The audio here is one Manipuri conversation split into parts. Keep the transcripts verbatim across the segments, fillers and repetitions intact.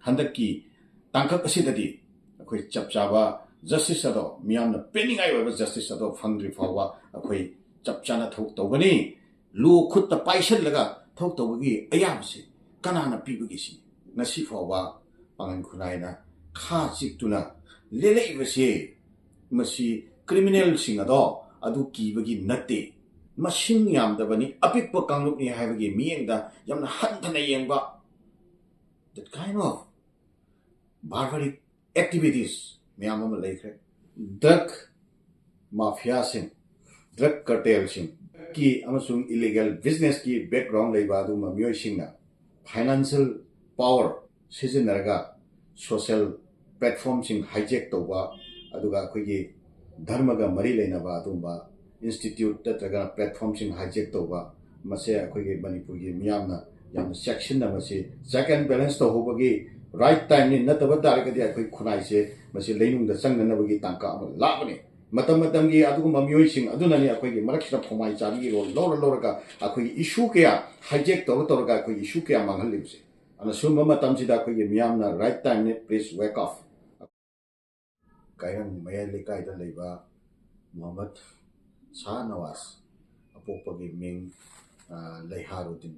ꯍꯟꯗꯛꯀꯤ ꯇꯥꯡꯀꯛ ꯑꯁꯤꯗꯗꯤ ꯑꯩꯈꯣꯏ ꯆꯞ ꯆꯥꯕ ꯖꯁꯇꯤꯁ ꯑꯗꯣ, ꯃꯤꯌꯥꯝꯅ ꯄꯦꯟꯅꯤꯡꯉꯥꯏ ꯑꯣꯏꯕ ꯖꯁꯇꯤꯁ ꯑꯗꯣ ꯐꯪꯗ꯭ꯔꯤ ꯐꯥꯎꯕ ꯑꯩꯈꯣꯏ ꯆꯞ ꯆꯥꯅ ꯊꯕꯛ ꯇꯧꯒꯅꯤ꯫ ꯂꯣ ꯈꯨꯠꯇ ꯄꯥꯏꯁꯤꯜꯂꯒ ꯊꯕꯛ ꯇꯧꯕꯒꯤ ꯑꯌꯥꯕꯁꯤ ꯀꯅꯥꯅ ꯄꯤꯕꯒꯦ ꯁꯤꯅꯤ꯫ ꯉꯁꯤ ꯐꯥꯎꯕ ꯄꯥꯡꯒꯟ ꯈꯨꯟꯅꯥꯏꯅ ꯈꯥ ꯆꯤꯛꯇꯨꯅ ꯂꯦꯜꯂꯛꯏꯕꯁꯦ, ꯃꯁꯤ ꯀ꯭ꯔꯤꯃꯤꯅꯦꯜꯁꯤꯡ ꯑꯗꯣ ꯑꯗꯨ ꯀꯤꯕꯒꯤ ꯅꯠꯇꯦ, ꯃꯁꯤꯡ ꯌꯥꯝꯗꯕꯅꯤ, ꯑꯄꯤꯛꯄ ꯀꯥꯡꯂꯨꯞꯅꯤ ꯍꯥꯏꯕꯒꯤ ꯃꯤꯠꯌꯦꯡꯗ ꯌꯥꯝꯅ ꯍꯟꯊꯅ ꯌꯦꯡꯕ, that kind of barbaric activities ꯃꯌꯥꯝ ꯑꯃ ꯂꯩꯈ꯭ꯔꯦ꯫ ꯗ꯭ꯔꯒ ꯃꯥꯐꯤꯌꯥꯁꯤꯡ, ꯗ꯭ꯔꯒ ꯀꯥꯔꯇꯦꯜꯁꯤꯡ ꯀꯤ ꯑꯃꯁꯨꯡ ꯏꯂꯤꯒꯦꯜ ꯕꯤꯖꯤꯅꯦꯁꯀꯤ ꯕꯦꯛꯒ꯭ꯔꯥꯎꯟ ꯂꯩꯕ ꯑꯗꯨꯒꯨꯝꯕ ꯃꯤꯑꯣꯏꯁꯤꯡꯅ ꯐꯥꯏꯅꯥꯟꯁꯤꯌꯦꯜ ꯄꯥꯋꯔ ꯁꯤꯖꯤꯟꯅꯔꯒ ꯁꯣꯁꯤꯌꯦꯜ ꯄ꯭ꯂꯦꯠꯐꯣꯝꯁꯤꯡ ꯍꯥꯏꯖꯦꯛ ꯇꯧꯕ, ꯑꯗꯨꯒ ꯑꯩꯈꯣꯏꯒꯤ ꯙꯔꯃꯒ ꯃꯔꯤ ꯂꯩꯅꯕ ꯑꯗꯨꯒꯨꯝꯕ ꯏꯟꯁꯇꯤꯇ꯭ꯌꯨꯠ ꯅꯠꯇ꯭ꯔꯒ ꯄ꯭ꯂꯦꯠꯐꯣꯝꯁꯤꯡ ꯍꯥꯏꯖꯦꯛ ꯇꯧꯕ, ꯃꯁꯦ ꯑꯩꯈꯣꯏꯒꯤ ꯃꯅꯤꯄꯨꯔꯒꯤ ꯃꯤꯌꯥꯝꯅ ꯌꯥꯝꯅ ꯆꯦꯛꯁꯤꯟꯅ ꯃꯁꯤ ꯆꯦꯛ ꯑꯦꯟ ꯕꯦꯂꯦꯟꯁ ꯇꯧꯍꯧꯕꯒꯤ ꯔꯥꯏꯠ ꯇꯥꯏꯝꯅꯤ꯫ ꯅꯠꯇꯕ ꯇꯥꯔꯒꯗꯤ ꯑꯩꯈꯣꯏ ꯈꯨꯟꯅꯥꯏꯁꯦ ꯃꯁꯤ ꯂꯩꯅꯨꯡꯗ ꯆꯪꯅꯅꯕꯒꯤ ꯇꯥꯡꯀꯛ ꯑꯃ ꯂꯥꯛꯀꯅꯤ꯫ ꯃꯇꯝ ꯃꯇꯝꯒꯤ ꯑꯗꯨꯒꯨꯝꯕ ꯃꯤꯑꯣꯏꯁꯤꯡ ꯑꯗꯨꯅꯅꯤ ꯑꯩꯈꯣꯏꯒꯤ ꯃꯔꯛꯁꯤꯗ ꯈꯣꯡꯃꯥꯏ ꯆꯥꯕꯤꯒꯤ ꯔꯣꯜ ꯂꯧꯔ ꯂꯧꯔꯒ ꯑꯩꯈꯣꯏꯒꯤ ꯏꯁꯨ ꯀꯌꯥ ꯍꯥꯏꯖꯦꯛ ꯇꯧꯔ ꯇꯧꯔꯒ ꯑꯩꯈꯣꯏꯒꯤ ꯏꯁꯨ ꯀꯌꯥ ꯃꯥꯡꯍꯜꯂꯤꯕꯁꯦ꯫ ꯑꯗꯨꯅ ꯁꯨꯝꯕ ꯃꯇꯝꯁꯤꯗ ꯑꯩꯈꯣꯏꯒꯤ ꯃꯤꯌꯥꯝꯅ right time ꯅꯤ, please wake up꯫ ꯀꯥꯏꯔꯪ ꯃꯌꯥꯏ ꯂꯩꯀꯥꯏꯗ ꯂꯩꯕ ꯃꯨꯍꯝꯃꯗ ꯁꯥꯍ ꯅꯋꯥꯖ, ꯑꯄꯣꯛꯄꯒꯤ ꯃꯤꯡ, ꯑ, ꯂꯩꯍꯥꯔꯨꯗꯤꯟ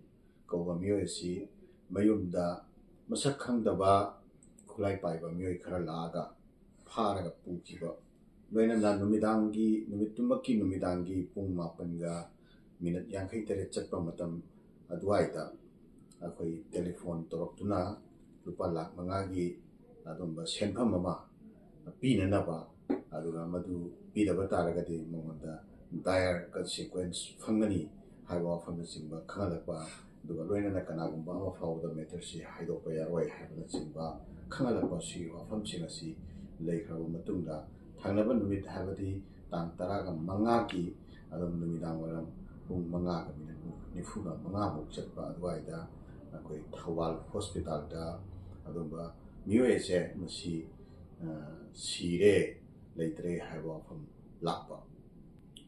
ꯀꯧꯕ ꯃꯤꯑꯣꯏ ꯑꯁꯤ ꯃꯌꯨꯝꯗ ꯃꯁꯛ ꯈꯪꯗꯕ ꯈꯨꯠꯂꯥꯏ ꯄꯥꯏꯕ ꯃꯤꯑꯣꯏ ꯈꯔ ꯂꯥꯛꯑꯒ ꯐꯥꯔꯒ ꯄꯨꯈꯤꯕ, ꯂꯣꯏꯅꯅ ꯅꯨꯃꯤꯗꯥꯡꯒꯤ, ꯅꯨꯃꯤꯠꯇꯨꯃꯛꯀꯤ ꯅꯨꯃꯤꯗꯥꯡꯒꯤ ꯄꯨꯡ ꯃꯥꯄꯟꯒ ꯃꯤꯅꯠ ꯌꯥꯡꯈꯩ ꯇꯔꯦꯠ ꯆꯠꯄ ꯃꯇꯝ ꯑꯗꯨꯋꯥꯏꯗ ꯑꯩꯈꯣꯏ ꯇꯦꯂꯤꯐꯣꯟ ꯇꯧꯔꯛꯇꯨꯅ ꯂꯨꯄꯥ ꯂꯥꯈ ꯃꯉꯥꯒꯤ ꯑꯗꯨꯝꯕ ꯁꯦꯟꯐꯝ ꯑꯃ ꯄꯤꯅꯅꯕ, ꯑꯗꯨꯒ ꯃꯗꯨ ꯄꯤꯗꯕ ꯇꯥꯔꯒꯗꯤ ꯃꯉꯣꯟꯗ ꯗꯥꯏꯌꯔ ꯀꯟꯁꯤꯀ꯭ꯋꯦꯟꯁ ꯐꯪꯒꯅꯤ ꯍꯥꯏꯕ ꯋꯥꯐꯝꯅꯆꯤꯡꯕ ꯈꯪꯍꯜꯂꯛꯄ, ꯑꯗꯨꯒ ꯂꯣꯏꯅꯅ ꯀꯅꯥꯒꯨꯝꯕ ꯑꯃ ꯐꯥꯎꯕꯗ ꯃꯦꯇꯔꯁꯤ ꯍꯥꯏꯗꯣꯛꯄ ꯌꯥꯔꯣꯏ ꯍꯥꯏꯕꯅꯆꯤꯡꯕ ꯈꯪꯍꯜꯂꯛꯄ, ꯁꯤꯒꯤ ꯋꯥꯐꯝꯁꯤꯡ ꯑꯁꯤ ꯂꯩꯈ꯭ꯔꯕ ꯃꯇꯨꯡꯗ, ꯊꯪꯅꯕ ꯅꯨꯃꯤꯠ, ꯍꯥꯏꯕꯗꯤ ꯇꯥꯡ ꯇꯔꯥꯒ ꯃꯉꯥꯒꯤ ꯑꯗꯨꯝ ꯅꯨꯃꯤꯗꯥꯡ ꯋꯥꯏꯔꯝ ꯄꯨꯡ ꯃꯉꯥꯒ ꯃꯤꯅꯤꯠ ꯅꯤꯐꯨꯒ ꯃꯉꯥꯃꯨꯛ ꯆꯠꯄ ꯑꯗꯨꯋꯥꯏꯗ ꯑꯩꯈꯣꯏ ꯊꯧꯕꯥꯜ ꯍꯣꯁꯄꯤꯇꯥꯜꯗ ꯑꯗꯨꯝꯕ ꯃꯤꯑꯣꯏ ꯑꯁꯦ ꯃꯁꯤ, ꯑ, ꯁꯤꯔꯦ, ꯂꯩꯇ꯭ꯔꯦ ꯍꯥꯏꯕ ꯋꯥꯐꯝ ꯂꯥꯛꯄ꯫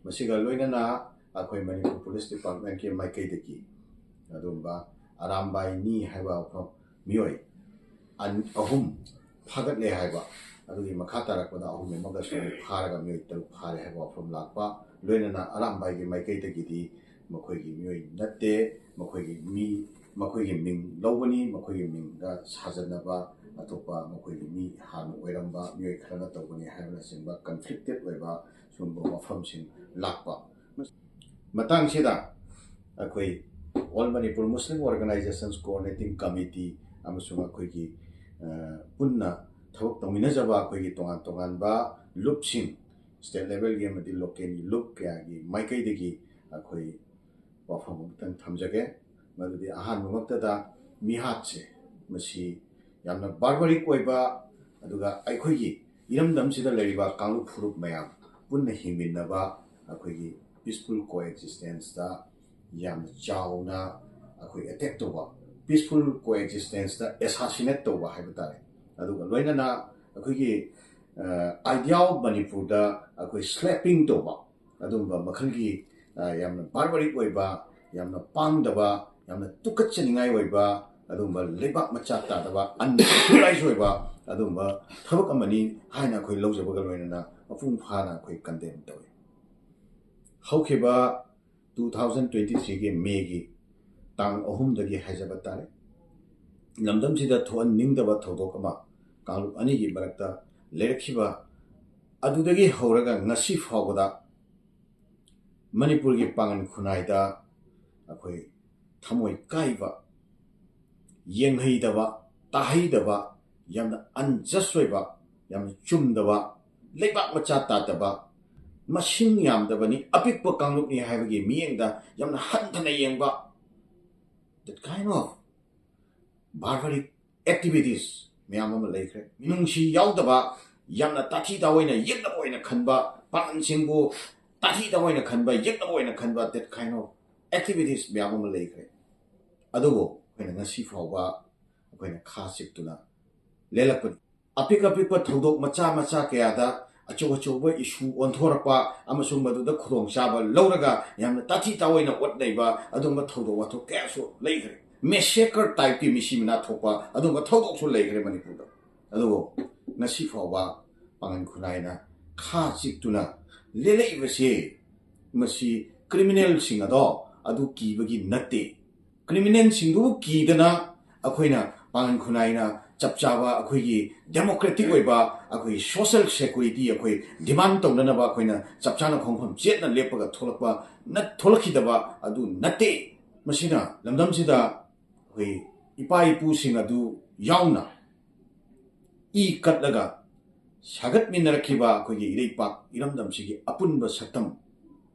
ꯃꯁꯤꯒ ꯂꯣꯏꯅꯅ ꯑꯩꯈꯣꯏ ꯃꯅꯤꯄꯨꯔ ꯄꯨꯂꯤꯁ ꯗꯤꯄꯥꯔꯠꯃꯦꯟꯀꯤ ꯃꯥꯏꯀꯩꯗꯒꯤ ꯑꯗꯨꯝꯕ ꯑꯔꯥꯝꯕꯥꯏ ꯅꯤ ꯍꯥꯏꯕ ꯋꯥꯐꯝ ꯃꯤꯑꯣꯏ ꯑꯍꯨꯝ ꯐꯥꯒꯠꯂꯦ ꯍꯥꯏꯕ, ꯑꯗꯨꯒꯤ ꯃꯈꯥ ꯇꯥꯔꯛꯄꯗ ꯑꯍꯨꯝ ꯑꯃꯒꯁꯨ ꯐꯥꯔꯒ ꯃꯤꯑꯣꯏ ꯇꯔꯨꯛ ꯐꯥꯔꯦ ꯍꯥꯏꯕ ꯋꯥꯐꯝ ꯂꯥꯛꯄ, ꯂꯣꯏꯅꯅ ꯑꯔꯥꯝꯕꯥꯏꯒꯤ ꯃꯥꯏꯀꯩꯗꯒꯤꯗꯤ ꯃꯈꯣꯏꯒꯤ ꯃꯤꯑꯣꯏ ꯅꯠꯇꯦ, ꯃꯈꯣꯏꯒꯤ ꯃꯤ, ꯃꯈꯣꯏꯒꯤ ꯃꯤꯡ ꯂꯧꯕꯅꯤ, ꯃꯈꯣꯏꯒꯤ ꯃꯤꯡꯗ ꯁꯥꯖꯟꯅꯕ ꯑꯇꯣꯞꯄ ꯃꯈꯣꯏꯒꯤ ꯃꯤ ꯍꯥꯟꯅ ꯑꯣꯏꯔꯝꯕ ꯃꯤꯑꯣꯏ ꯈꯔꯅ ꯇꯧꯕꯅꯤ ꯍꯥꯏꯕꯅꯆꯤꯡꯕ ꯀꯟꯐ꯭ꯂꯤꯛꯇꯦꯠ ꯑꯣꯏꯕ ꯁꯨꯝꯕ ꯋꯥꯐꯝꯁꯤꯡ ꯂꯥꯛꯄ꯫ ꯃꯇꯥꯡꯁꯤꯗ ꯑꯩꯈꯣꯏ All Manipur Muslim Organizations Coordinating Committee ꯑꯃꯁꯨꯡ ꯑꯩꯈꯣꯏꯒꯤ ꯄꯨꯟꯅ ꯊꯕꯛ ꯇꯧꯃꯤꯟꯅꯖꯕ ꯑꯩꯈꯣꯏꯒꯤ ꯇꯣꯉꯥꯟ ꯇꯣꯉꯥꯟꯕ ꯂꯨꯞꯁꯤꯡ, ꯁ꯭ꯇꯦꯠ ꯂꯦꯚꯦꯜꯒꯤ ꯑꯃꯗꯤ ꯂꯣꯀꯦꯜꯒꯤ ꯂꯨꯞ ꯀꯌꯥꯒꯤ ꯃꯥꯏꯀꯩꯗꯒꯤ ꯑꯩꯈꯣꯏ ꯋꯥꯐꯝ ꯑꯃꯇꯪ ꯊꯝꯖꯒꯦ꯫ ꯃꯗꯨꯗꯤ ꯑꯍꯥꯟꯕꯃꯛꯇꯗ ꯃꯤꯍꯥꯠꯁꯦ ꯃꯁꯤ ꯌꯥꯝꯅ ꯕꯥꯔꯕꯔꯤꯛ ꯑꯣꯏꯕ, ꯑꯗꯨꯒ ꯑꯩꯈꯣꯏꯒꯤ ꯏꯔꯝꯗꯝꯁꯤꯗ ꯂꯩꯔꯤꯕ ꯀꯥꯡꯂꯨꯞ ꯐꯨꯔꯨꯞ ꯃꯌꯥꯝ ꯄꯨꯟꯅ ꯍꯤꯡꯃꯤꯟꯅꯕ ꯑꯩꯈꯣꯏꯒꯤ ꯄꯤꯁꯐꯨꯜ ꯀꯣꯑꯦꯛꯖꯤꯁꯇꯦꯟꯁꯇ ꯌꯥꯝꯅ ꯆꯥꯎꯅ ꯑꯩꯈꯣꯏ ꯑꯦꯇꯦꯛ ꯇꯧꯕ, ꯄꯤꯁꯐꯨꯜ ꯀꯣꯑꯦꯛꯖꯤꯁꯇꯦꯟꯁꯇ ꯑꯦꯁꯥꯁꯤꯅꯦꯠ ꯇꯧꯕ ꯍꯥꯏꯕ ꯇꯥꯔꯦ꯫ ꯑꯗꯨꯒ ꯂꯣꯏꯅꯅ ꯑꯩꯈꯣꯏꯒꯤ ꯑꯥꯏꯗꯤꯌꯥ ꯑꯣꯐ ꯃꯅꯤꯄꯨꯔꯗ ꯑꯩꯈꯣꯏ ꯁ꯭ꯂꯦꯄꯤꯡ ꯇꯧꯕ, ꯑꯗꯨꯒꯨꯝꯕ ꯃꯈꯜꯒꯤ ꯌꯥꯝꯅ ꯕꯥꯔꯕꯔꯤꯛ ꯑꯣꯏꯕ, ꯌꯥꯝꯅ ꯄꯥꯡꯗꯕ, ꯌꯥꯝꯅ ꯇꯨꯀꯠꯆꯅꯤꯡꯉꯥꯏ ꯑꯣꯏꯕ, ꯑꯗꯨꯒꯨꯝꯕ ꯂꯩꯕꯥꯛ ꯃꯆꯥ ꯇꯥꯗꯕ, ꯑꯟꯁꯤꯚꯤꯂꯥꯏꯁ ꯑꯣꯏꯕ ꯑꯗꯨꯒꯨꯝꯕ ꯊꯕꯛ ꯑꯃꯅꯤ ꯍꯥꯏꯅ ꯑꯩꯈꯣꯏ ꯂꯧꯖꯕꯒ ꯂꯣꯏꯅꯅ ꯃꯄꯨꯡ ꯐꯥꯅ ꯑꯩꯈꯣꯏ ꯀꯟꯗꯦꯝ ꯇꯧꯏ꯫ ꯍꯧꯈꯤꯕ two thousand twenty threeꯒꯤ ꯃꯦꯒꯤ ꯇꯥꯡ ꯑꯍꯨꯝꯗꯒꯤ ꯍꯥꯏꯖꯕ ꯇꯥꯔꯦ, ꯂꯝꯗꯝꯁꯤꯗ ꯊꯣꯛꯍꯟꯅꯤꯡꯗꯕ ꯊꯧꯗꯣꯛ ꯑꯃ ꯀꯥꯡꯂꯨꯞ ꯑꯅꯤꯒꯤ ꯃꯔꯛꯇ ꯂꯩꯔꯛꯈꯤꯕ ꯑꯗꯨꯗꯒꯤ ꯍꯧꯔꯒ ꯉꯁꯤ ꯐꯥꯎꯕꯗ ꯃꯅꯤꯄꯨꯔꯒꯤ ꯄꯥꯡꯒꯜ ꯈꯨꯟꯅꯥꯏꯗ ꯑꯩꯈꯣꯏ ꯊꯃꯣꯏ ꯀꯥꯏꯕ, ꯌꯦꯡꯍꯩꯗꯕ, ꯇꯥꯍꯩꯗꯕ, ꯌꯥꯝꯅ ꯑꯟꯖꯁ ꯑꯣꯏꯕ, ꯌꯥꯝꯅ ꯆꯨꯝꯗꯕ, ꯂꯩꯕꯥꯛ ꯃꯆꯥ ꯇꯥꯗꯕ, ꯃꯁꯤꯡ ꯌꯥꯝꯗꯕꯅꯤ, ꯑꯄꯤꯛꯄ ꯀꯥꯡꯂꯨꯞꯅꯤ ꯍꯥꯏꯕꯒꯤ ꯃꯤꯠꯌꯦꯡꯗ ꯌꯥꯝꯅ ꯍꯟꯊꯅ ꯌꯦꯡꯕ, that kind of barbaric activities ꯃꯌꯥꯝ ꯑꯃ ꯂꯩꯈ꯭ꯔꯦ꯫ ꯃꯤꯅꯨꯡꯁꯤ ꯌꯥꯎꯗꯕ, ꯌꯥꯝꯅ ꯇꯥꯊꯤ ꯇꯥꯑꯣꯏꯅ ꯌꯦꯛꯅꯕ ꯑꯣꯏꯅ ꯈꯟꯕ, ꯄꯥꯡꯒꯜꯁꯤꯡꯕꯨ ꯇꯥꯊꯤ ꯇꯥꯑꯣꯏꯅ ꯈꯟꯕ, ꯌꯦꯛꯅꯕ ꯑꯣꯏꯅ ꯈꯟꯕ, that kind of activities ꯃꯌꯥꯝ ꯑꯃ ꯂꯩꯈ꯭ꯔꯦ꯫ ꯑꯗꯨꯕꯨ ꯑꯩꯈꯣꯏꯅ ꯉꯁꯤ ꯐꯥꯎꯕ ꯑꯩꯈꯣꯏꯅ ꯈꯥ ꯆꯤꯛꯇꯨꯅ ꯂꯦꯜꯂꯛꯄꯅꯤ꯫ ꯑꯄꯤꯛ ꯑꯄꯤꯛꯄ ꯊꯧꯗꯣꯛ ꯃꯆꯥ ꯃꯆꯥ ꯀꯌꯥꯗ ꯑꯆꯧ ꯑꯆꯧꯕ ꯏꯁꯨ ꯑꯣꯟꯊꯣꯔꯛꯄ ꯑꯃꯁꯨꯡ ꯃꯗꯨꯗ ꯈꯨꯗꯣꯡꯆꯥꯕ ꯂꯧꯔꯒ ꯌꯥꯝꯅ ꯇꯥꯊꯤ ꯇꯥꯑꯣꯏꯅ ꯑꯣꯠ ꯅꯩꯕ ꯑꯗꯨꯒꯨꯝꯕ ꯊꯧꯗꯣꯛ ꯋꯥꯊꯣꯛ ꯀꯌꯥꯁꯨ ꯂꯩꯈ꯭ꯔꯦ꯫ massacre type ꯀꯤ ꯃꯤꯁꯤ ꯃꯤꯅꯥ ꯊꯣꯛꯄ ꯑꯗꯨꯒꯨꯝꯕ ꯊꯧꯗꯣꯛꯁꯨ ꯂꯩꯈ꯭ꯔꯦ ꯃꯅꯤꯄꯨꯔꯗ꯫ ꯑꯗꯨꯕꯨ ꯉꯁꯤ ꯐꯥꯎꯕ ꯄꯥꯡꯒꯟ ꯈꯨꯟꯅꯥꯏꯅ ꯈꯥ ꯆꯤꯛꯇꯨꯅ ꯂꯦꯜꯂꯛꯏꯕꯁꯦ ꯃꯁꯤ criminal ꯁꯤꯡ ꯑꯗꯣ ꯑꯗꯨ ꯀꯤꯕꯒꯤ ꯅꯠꯇꯦ꯫ Criminal ꯁꯤꯡꯗꯨꯕꯨ ꯀꯤꯗꯅ ꯑꯩꯈꯣꯏꯅ ꯄꯥꯡꯒꯟ ꯈꯨꯟꯅꯥꯏꯅ ꯆꯞ ꯆꯥꯕ ꯑꯩꯈꯣꯏꯒꯤ democratic ꯑꯣꯏꯕ ꯑꯩꯈꯣꯏ social security ꯑꯩꯈꯣꯏ demand ꯇꯧꯅꯅꯕ ꯑꯩꯈꯣꯏꯅ ꯆꯞ ꯆꯥꯅ ꯈꯣꯡꯐꯝ ꯆꯦꯠꯅ ꯂꯦꯞꯄꯒ ꯊꯣꯛꯂꯛꯄ ꯅꯠ-, ꯊꯣꯛꯂꯛꯈꯤꯗꯕ ꯑꯗꯨ ꯅꯠꯇꯦ꯫ ꯃꯁꯤꯅ ꯂꯝꯗꯝꯁꯤꯗ ꯑꯩꯈꯣꯏ ꯏꯄꯥ ꯏꯄꯨꯁꯤꯡ ꯑꯗꯨ ꯌꯥꯎꯅ ꯏ ꯀꯠꯂꯒ ꯁꯥꯒꯠꯃꯤꯟꯅꯔꯛꯈꯤꯕ ꯑꯩꯈꯣꯏꯒꯤ ꯏꯔꯩꯄꯥꯛ ꯏꯔꯝꯗꯝꯁꯤꯒꯤ ꯑꯄꯨꯟꯕ ꯁꯛꯇꯝ,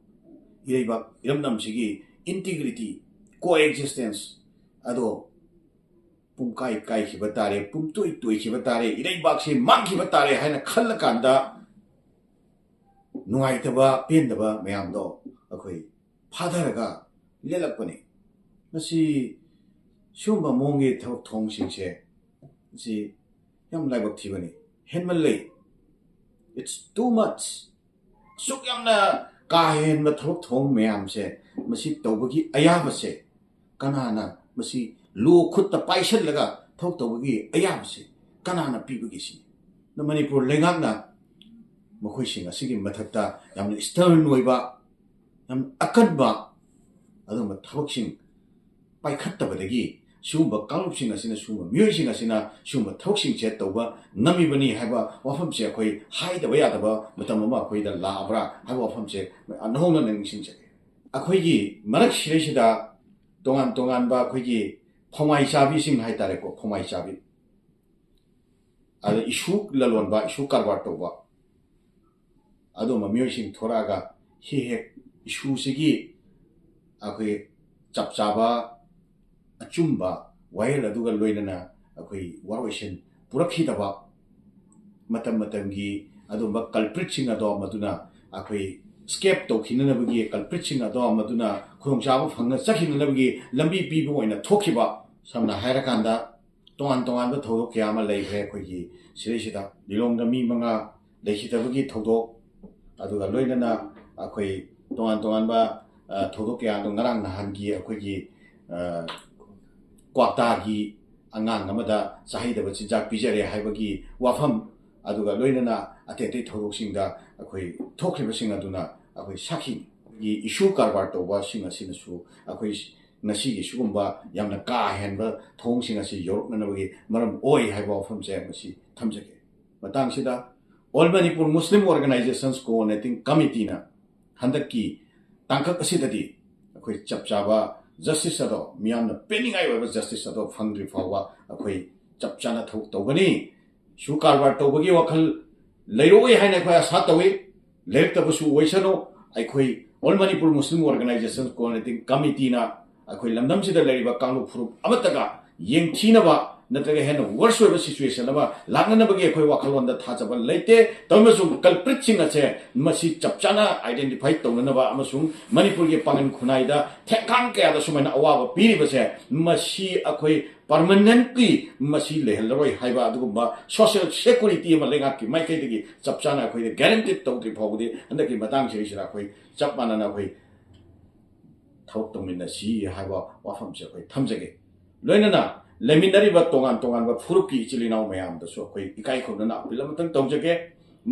ꯏꯔꯩꯄꯥꯛ ꯏꯔꯝꯗꯝꯁꯤꯒꯤ integrity, coexistence ꯑꯗꯣ ꯄꯨꯡꯀꯥꯏ ꯀꯥꯏꯈꯤꯕ ꯇꯥꯔꯦ, ꯄꯨꯝꯇꯣꯏ ꯇꯣꯏꯈꯤꯕ ꯇꯥꯔꯦ, ꯏꯔꯩꯕꯥꯛꯁꯤ ꯃꯥꯡꯈꯤꯕ ꯇꯥꯔꯦ ꯍꯥꯏꯅ ꯈꯜꯂꯀꯥꯟꯗ ꯅꯨꯡꯉꯥꯏꯇꯕ, ꯄꯦꯟꯗꯕ ꯃꯌꯥꯝꯗꯣ ꯑꯩꯈꯣꯏ ꯐꯥꯊꯔꯒ ꯂꯦꯜꯂꯛꯄꯅꯤ꯫ ꯃꯁꯤ ꯁꯤꯒꯨꯝꯕ ꯃꯑꯣꯡꯒꯤ ꯊꯕꯛ ꯊꯧꯑꯣꯡꯁꯤꯡꯁꯦ ꯁꯤ ꯌꯥꯝ ꯂꯥꯏꯕꯛ ꯊꯤꯕꯅꯤ, ꯍꯦꯟꯃꯜꯂꯦ, it's too much꯫ ꯑꯁꯨꯛ ꯌꯥꯝꯅ ꯀꯥ ꯍꯦꯟꯕ ꯊꯕꯛ ꯊꯧꯑꯣꯡ ꯃꯌꯥꯝꯁꯦ ꯃꯁꯤ ꯇꯧꯕꯒꯤ ꯑꯌꯥꯕꯁꯦ ꯀꯅꯥꯅ, ꯃꯁꯤ law ꯈꯨꯠꯇ ꯄꯥꯏꯁꯜꯂꯒ ꯊꯕꯛ ꯇꯧꯕꯒꯤ ꯑꯌꯥꯕꯁꯦ ꯀꯅꯥꯅ ꯄꯤꯕꯒꯦ ꯁꯤꯅꯤ꯫ ꯑꯗꯣ ꯃꯅꯤꯄꯨꯔ ꯂꯩꯉꯥꯛꯅ ꯃꯈꯣꯏꯁꯤꯡ ꯑꯁꯤꯒꯤ ꯃꯊꯛꯇ ꯌꯥꯝꯅ stern ꯑꯣꯏꯕ, ꯌꯥꯝꯅ ꯑꯀꯟꯕ ꯑꯗꯨꯒꯨꯝꯕ ꯊꯕꯛꯁꯤꯡ ꯄꯥꯏꯈꯠꯇꯕꯗꯒꯤ ꯁꯤꯒꯨꯝꯕ ꯀꯥꯡꯂꯨꯞꯁꯤꯡ ꯑꯁꯤꯅ, ꯁꯤꯒꯨꯝꯕ ꯃꯤꯑꯣꯏꯁꯤꯡ ꯑꯁꯤꯅ ꯁꯤꯒꯨꯝꯕ ꯊꯕꯛꯁꯤꯡꯁꯦ ꯇꯧꯕ ꯉꯝꯃꯤꯕꯅꯤ ꯍꯥꯏꯕ ꯋꯥꯐꯝꯁꯦ ꯑꯩꯈꯣꯏ ꯍꯥꯏꯗꯕ ꯌꯥꯗꯕ ꯃꯇꯝ ꯑꯃ ꯑꯩꯈꯣꯏꯗ ꯂꯥꯛꯑꯕ꯭ꯔꯥ ꯍꯥꯏꯕ ꯋꯥꯐꯝꯁꯦ ꯅꯧꯍꯧꯅꯅ ꯅꯤꯡꯁꯤꯡꯖꯒꯦ꯫ ꯑꯩꯈꯣꯏꯒꯤ ꯃꯔꯛꯁꯤꯗꯩꯁꯤꯗ ꯇꯣꯉꯥꯟ ꯇꯣꯉꯥꯟꯕ ꯑꯩꯈꯣꯏꯒꯤ ꯐꯧꯃꯥꯏ ꯆꯥꯕꯤꯁꯤꯡ ꯍꯥꯏꯇꯥꯔꯦꯀꯣ, ꯐꯧꯃꯥꯏ ꯆꯥꯕꯤ, ꯑꯗ ꯏꯁꯨ ꯂꯂꯣꯟꯕ, ꯏꯁꯨ ꯀꯔꯕꯥꯔ ꯇꯧꯕ ꯑꯗꯨꯒꯨꯝꯕ ꯃꯤꯑꯣꯏꯁꯤꯡ ꯊꯣꯔꯛꯑꯒ ꯍꯦꯛ ꯍꯦꯛ ꯏꯁꯨꯁꯤꯒꯤ ꯑꯩꯈꯣꯏ ꯆꯞ ꯆꯥꯕ ꯑꯆꯨꯝꯕ ꯋꯥꯌꯦꯜ ꯑꯗꯨꯒ ꯂꯣꯏꯅꯅ ꯑꯩꯈꯣꯏ ꯋꯥꯔꯣꯏꯁꯤꯟ ꯄꯨꯔꯛꯈꯤꯗꯕ ꯃꯇꯝ ꯃꯇꯝꯒꯤ ꯑꯗꯨꯒꯨꯝꯕ culprit ꯁꯤꯡ ꯑꯗꯣ ꯃꯗꯨꯅ ꯑꯩꯈꯣꯏ escape ꯇꯧꯈꯤꯅꯅꯕꯒꯤ, culprit ꯁꯤꯡ ꯑꯗꯣ ꯃꯗꯨꯅ ꯈꯨꯗꯣꯡꯆꯥꯕ ꯐꯪꯅ ꯆꯠꯈꯤꯅꯅꯕꯒꯤ ꯂꯝꯕꯤ ꯄꯤꯕ ꯑꯣꯏꯅ ꯊꯣꯛꯈꯤꯕ꯫ ꯁꯝꯅ ꯍꯥꯏꯔꯀꯥꯟꯗ ꯇꯣꯉꯥꯟ ꯇꯣꯉꯥꯟꯕ ꯊꯧꯗꯣꯛ ꯀꯌꯥ ꯑꯃ ꯂꯩꯈ꯭ꯔꯦ ꯑꯩꯈꯣꯏꯒꯤ ꯁꯤꯗꯩꯁꯤꯗ꯫ ꯂꯤꯂꯣꯡꯗ ꯃꯤ ꯃꯉꯥ ꯂꯩꯈꯤꯗꯕꯒꯤ ꯊꯧꯗꯣꯛ, ꯑꯗꯨꯒ ꯂꯣꯏꯅꯅ ꯑꯩꯈꯣꯏ ꯇꯣꯉꯥꯟ ꯇꯣꯉꯥꯟꯕ, ꯑ, ꯊꯧꯗꯣꯛ ꯀꯌꯥ ꯑꯗꯨ ꯉꯔꯥꯡ ꯅꯍꯥꯟꯒꯤ ꯑꯩꯈꯣꯏꯒꯤ, ꯑ, ꯀ꯭ꯋꯥꯛꯇꯥꯒꯤ ꯑꯉꯥꯡ ꯑꯃꯗ ꯆꯥꯍꯩꯗꯕ ꯆꯤꯟꯖꯥꯛ ꯄꯤꯖꯔꯦ ꯍꯥꯏꯕꯒꯤ ꯋꯥꯐꯝ, ꯑꯗꯨꯒ ꯂꯣꯏꯅꯅ ꯑꯇꯩ ꯑꯇꯩ ꯊꯧꯗꯣꯛꯁꯤꯡꯗ ꯑꯩꯈꯣꯏ ꯊꯣꯛꯈ꯭ꯔꯤꯕꯁꯤꯡ ꯑꯗꯨꯅ ꯑꯩꯈꯣꯏ ꯁꯥꯈꯤꯒꯤ ꯏꯁꯨ ꯀꯔꯕꯥꯔ ꯇꯧꯕꯁꯤꯡ ꯑꯁꯤꯅꯁꯨ ꯑꯩꯈꯣꯏ ꯉꯁꯤꯒꯤ ꯁꯤꯒꯨꯝꯕ ꯌꯥꯝꯅ ꯀꯥ ꯍꯦꯟꯕ ꯊꯧꯑꯣꯡꯁꯤꯡ ꯑꯁꯤ ꯌꯧꯔꯛꯅꯅꯕꯒꯤ ꯃꯔꯝ ꯑꯣꯏ ꯍꯥꯏꯕ ꯋꯥꯐꯝꯁꯦ ꯃꯁꯤ ꯊꯝꯖꯒꯦ꯫ ꯃꯇꯥꯡꯁꯤꯗ All Manipur Muslim Organizations Coordinating Committeeꯅ ꯍꯟꯗꯛꯀꯤ ꯇꯥꯡꯀꯛ ꯑꯁꯤꯗꯗꯤ ꯑꯩꯈꯣꯏ ꯆꯞ ꯆꯥꯕ ꯖꯁꯇꯤꯁ ꯑꯗꯣ, ꯃꯤꯌꯥꯝꯅ ꯄꯦꯟꯅꯤꯡꯉꯥꯏ ꯑꯣꯏꯕ ꯖꯁꯇꯤꯁ ꯑꯗꯣ ꯐꯪꯗ꯭ꯔꯤ ꯐꯥꯎꯕ ꯑꯩꯈꯣꯏ ꯆꯞ ꯆꯥꯅ ꯊꯕꯛ ꯇꯧꯒꯅꯤ꯫ ꯁꯨ ꯀꯔꯕꯥꯔ ꯇꯧꯕꯒꯤ ꯋꯥꯈꯜ ꯂꯩꯔꯛꯑꯣꯏ ꯍꯥꯏꯅ ꯑꯩꯈꯣꯏ ꯑꯥꯁꯥ ꯇꯧꯏ꯫ ꯂꯩꯔꯛꯇꯕꯁꯨ ꯑꯣꯏꯁꯅꯨ꯫ ꯑꯩꯈꯣꯏ All Manipur Muslim Organizations Coordinating Committeeꯅ ꯑꯩꯈꯣꯏ ꯂꯝꯗꯝꯁꯤꯗ ꯂꯩꯔꯤꯕ ꯀꯥꯡꯂꯨꯞ ꯐꯨꯔꯨꯞ ꯑꯃꯠꯇꯒ ꯌꯦꯡꯊꯤꯅꯕ ꯅꯠꯇ꯭ꯔꯒ ꯍꯦꯟꯅ worse ꯑꯣꯏꯕ situation ꯑꯃ ꯂꯥꯛꯅꯅꯕꯒꯤ ꯑꯩꯈꯣꯏ ꯋꯥꯈꯜꯂꯣꯟꯗ ꯊꯥꯖꯕ ꯂꯩꯇꯦ꯫ ꯇꯧꯔꯃꯁꯨꯡ culpritꯁꯤꯡ ꯑꯁꯦ ꯃꯁꯤ ꯆꯞ ꯆꯥꯅ identify ꯇꯧꯅꯅꯕ ꯑꯃꯁꯨꯡ ꯃꯅꯤꯄꯨꯔꯒꯤ ꯄꯥꯡꯒꯜ ꯈꯨꯟꯅꯥꯏꯗ ꯊꯦꯡꯈꯥꯡ ꯀꯌꯥꯗ ꯁꯨꯃꯥꯏꯅ ꯑꯋꯥꯕ ꯄꯤꯔꯤꯕꯁꯦ, ꯃꯁꯤ ꯑꯩꯈꯣꯏ permanently ꯃꯁꯤ ꯂꯩꯍꯜꯂꯔꯣꯏ ꯍꯥꯏꯕ ꯑꯗꯨꯒꯨꯝꯕ social security ꯑꯃ ꯂꯩꯉꯥꯛꯀꯤ ꯃꯥꯏꯀꯩꯗꯒꯤ ꯆꯞ ꯆꯥꯅ ꯑꯩꯈꯣꯏꯗ guarantee ꯇꯧꯗ꯭ꯔꯤ ꯐꯥꯎꯕꯗꯤ ꯍꯟꯗꯛꯀꯤ ꯃꯇꯥꯡꯁꯤꯗꯩꯁꯤꯗ ꯑꯩꯈꯣꯏ ꯆꯞ ꯃꯥꯟꯅꯅ ꯑꯩꯈꯣꯏ ꯊꯕꯛ ꯇꯧꯃꯤꯟꯅꯁꯤ ꯍꯥꯏꯕ ꯋꯥꯐꯝꯁꯦ ꯑꯩꯈꯣꯏ ꯊꯝꯖꯒꯦ꯫ ꯂꯣꯏꯅꯅ ꯂꯩꯃꯤꯟꯅꯔꯤꯕ ꯇꯣꯉꯥꯟ ꯇꯣꯉꯥꯟꯕ ꯐꯨꯔꯨꯞꯀꯤ ꯏꯆꯤꯜ ꯏꯅꯥꯎ ꯃꯌꯥꯝꯗꯁꯨ ꯑꯩꯈꯣꯏ ꯏꯀꯥꯏ ꯈꯨꯝꯅꯅ appeal ꯑꯃꯇꯪ ꯇꯧꯖꯒꯦ꯫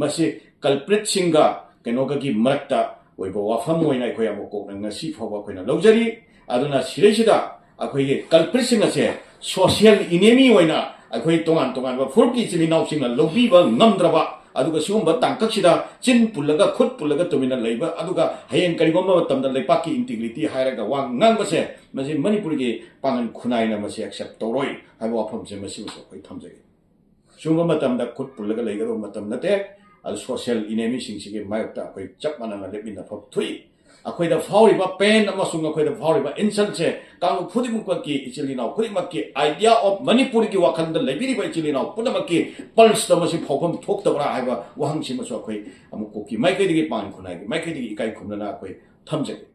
ꯃꯁꯤ culpritꯁꯤꯡꯒ ꯀꯩꯅꯣꯒꯒꯤ ꯃꯔꯛꯇ ꯑꯣꯏꯕ ꯋꯥꯐꯝ ꯑꯣꯏꯅ ꯑꯩꯈꯣꯏ ꯑꯃꯨꯛ ꯀꯣꯛꯅ ꯉꯁꯤ ꯐꯥꯎꯕ ꯑꯩꯈꯣꯏꯅ ꯂꯧꯖꯔꯤ꯫ ꯑꯗꯨꯅ ꯁꯤꯗꯩꯁꯤꯗ ꯑꯩꯈꯣꯏꯒꯤ culpritꯁꯤꯡ ꯑꯁꯦ social enemy ꯑꯣꯏꯅ ꯑꯩꯈꯣꯏ ꯇꯣꯉꯥꯟ ꯇꯣꯉꯥꯟꯕ ꯐꯨꯔꯨꯞꯀꯤ ꯏꯆꯤꯜ ꯏꯅꯥꯎꯁꯤꯡꯅ ꯂꯧꯕꯤꯕ ꯉꯝꯗ꯭ꯔꯕ, ꯑꯗꯨꯒ ꯁꯤꯒꯨꯝꯕ ꯇꯥꯡꯀꯛꯁꯤꯗ ꯆꯤꯟ ꯄꯨꯜꯂꯒ ꯈꯨꯠ ꯄꯨꯜꯂꯒ ꯇꯨꯃꯤꯟꯅ ꯂꯩꯕ, ꯑꯗꯨꯒ ꯍꯌꯦꯡ ꯀꯔꯤꯒꯨꯝꯕ ꯃꯇꯝꯗ ꯂꯩꯄꯥꯛꯀꯤ integrity ꯍꯥꯏꯔꯒ ꯋꯥ ꯉꯥꯡꯕꯁꯦ, ꯃꯁꯤ ꯃꯅꯤꯄꯨꯔꯒꯤ ꯄꯥꯡꯒꯜ ꯈꯨꯟꯅꯥꯏꯅ ꯃꯁꯤ accept ꯇꯧꯔꯣꯏ ꯍꯥꯏꯕ ꯋꯥꯐꯝꯁꯦ ꯃꯁꯤꯃꯁꯨ ꯑꯩꯈꯣꯏ ꯊꯝꯖꯒꯦ꯫ ꯁꯤꯒꯨꯝꯕ ꯃꯇꯝꯗ ꯈꯨꯠ ꯄꯨꯜꯂꯒ ꯂꯩꯒꯗꯕ ꯃꯇꯝ ꯅꯠꯇꯦ꯫ ꯑꯗꯨ social enemyꯁꯤꯡꯁꯤꯒꯤ ꯃꯥꯌꯣꯛꯇ ꯑꯩꯈꯣꯏ ꯆꯞ ꯃꯥꯟꯅꯅ ꯂꯦꯞꯃꯤꯟꯅꯐꯝ ꯊꯣꯛꯏ꯫ ꯑꯩꯈꯣꯏꯗ ꯐꯥꯎꯔꯤꯕ pain ꯑꯃꯁꯨꯡ ꯑꯩꯈꯣꯏꯗ ꯐꯥꯎꯔꯤꯕ insultꯁꯦ ꯀꯥꯡꯂꯨꯞ ꯈꯨꯗꯤꯡꯃꯛꯀꯤ, ꯏꯆꯤꯜ ꯏꯅꯥꯎ ꯈꯨꯗꯤꯡꯃꯛꯀꯤ, idea of ꯃꯅꯤꯄꯨꯔꯒꯤ ꯋꯥꯈꯜꯗ ꯂꯩꯕꯤꯔꯤꯕ ꯏꯆꯤꯜ ꯏꯅꯥꯎ ꯄꯨꯝꯅꯃꯛꯀꯤ pulseꯇ ꯃꯁꯤ ꯐꯥꯎꯐꯝ ꯊꯣꯛꯇꯕ꯭ꯔꯥ ꯍꯥꯏꯕ ꯋꯥꯍꯪꯁꯤꯃꯁꯨ ꯑꯩꯈꯣꯏ ꯑꯃꯨꯛ ꯀꯣꯛꯀꯤ ꯃꯥꯏꯀꯩꯗꯒꯤ, ꯄꯥꯡꯒꯜ ꯈꯨꯟꯅꯥꯏꯒꯤ ꯃꯥꯏꯀꯩꯗꯒꯤ ꯏꯀꯥꯏ ꯈꯨꯝꯅꯅ ꯑꯩꯈꯣꯏ ꯊꯝꯖꯒꯦ꯫